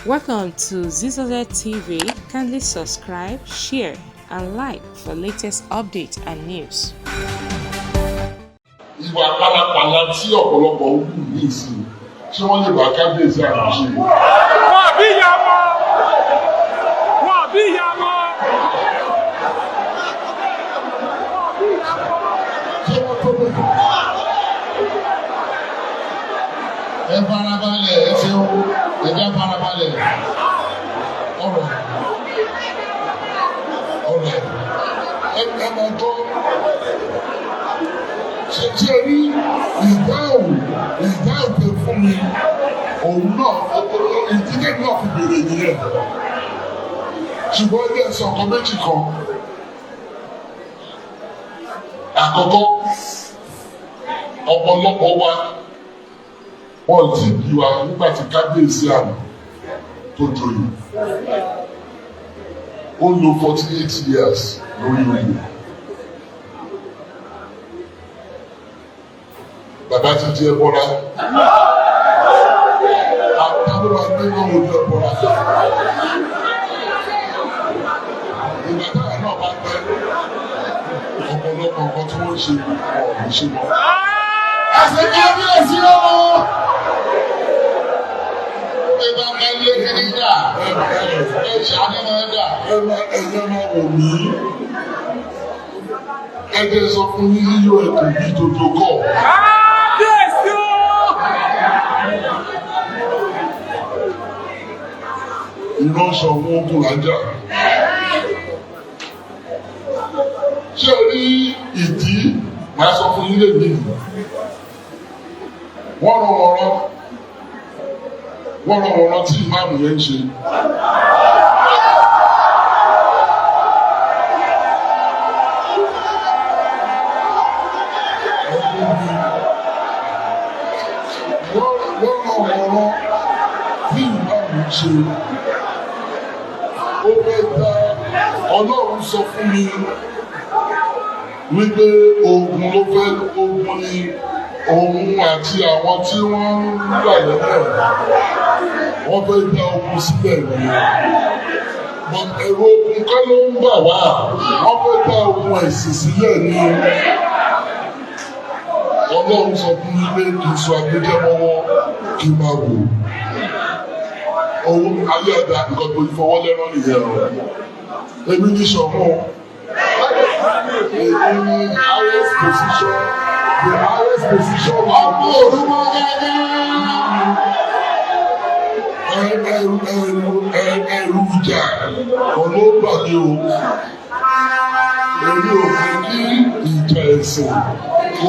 Welcome to Zizoze TV. Kindly subscribe, share, and like for latest updates and news. Ìwà pálapàla tí ọ̀pọ̀lọpọ̀ ń hù ní ìsìn, ṣé wọ́n lè bá kábíyèsí àtúnṣe? Wọn bí ìyá wọn, wọn bí ìyá wọn. Ṣé wọ́n tó bẹ́ẹ̀? Ẹ farabalẹ̀, ẹ ṣeun, ẹ já farabalẹ̀. Ọ̀rọ̀ ọ̀rọ̀ ẹ máa gbọ́. Ṣe rí ìdáhùn tó fún mi, òun náà ìdílé náà fi bèrè nìyẹn. Ṣùgbọ́n ẹgbẹ́ sọ ọkọ méjì kan. Àkọ́kọ́, ọ̀pọ̀lọpọ̀ wa, wọ́n ti bí wa nígbà tí kábíyèsí àná tó joyè. Ó lò 48 years lórí oyè. Bàbá ti di ẹbọra. Àtàwọn agbẹ́wọ̀n ojú ẹbọra. Ìgbà táwọn náà bá pẹ́, ọ̀pọ̀lọpọ̀ nǹkan tí wọ́n ń ṣe, wọn ò ní ṣe mọ́. Ẹsẹ̀ kábíyèsí o. Ìgbà máa lé kiri dà, ẹ ṣàánú máa dà. Ẹ máa, ẹ̀yẹ́ máa wò mí. Ẹ jẹ́ sọ fún yín, yíyọ ẹ̀kọ́ bí dodo kọ̀. Kábíyèsí o. Ìránṣọ wọn ogun lájà. Ṣé ẹ rí ìdí màá sọ fún yín lè ní ìlú? Wọ́n rán wọn rán. Wọ́n rán wọn rán tí ìmáàmù yẹn ń ṣe. Wọ́n rán wọn rán tí ìmáàmù ń ṣe. Ó fẹ́ dá. Ọlọ́run sọ fún mi wípé ogun ló fẹ́, ogun ni òun àti àwọn tí wọ́n ń gbà lẹ́lẹ̀, wọ́n fẹ́ dá ogun sílẹ̀ ni. But ẹ̀rọ ogun kọ́ ló ń bà wá, wọ́n fẹ́ dá ogun ẹ̀sìn sílẹ̀ ni. Ọlọ́run sọ fún mi pé kí n sọ agbẹjẹ́mọ́wọ́, kí n máa wò òun ayé ẹ̀dá. Nǹkan tó fọwọ́ lẹ́rọ̀ nìyẹn o. Èmi ní sọ̀mọ́, èmi ní highest position, the highest position. Ọmọ òrùmọ gẹ́gẹ́. Ẹrù ẹrù ẹrù ìjà ọlọ́gbà ni o. Èmi ò fẹ́ kí ìjà ẹ̀sìn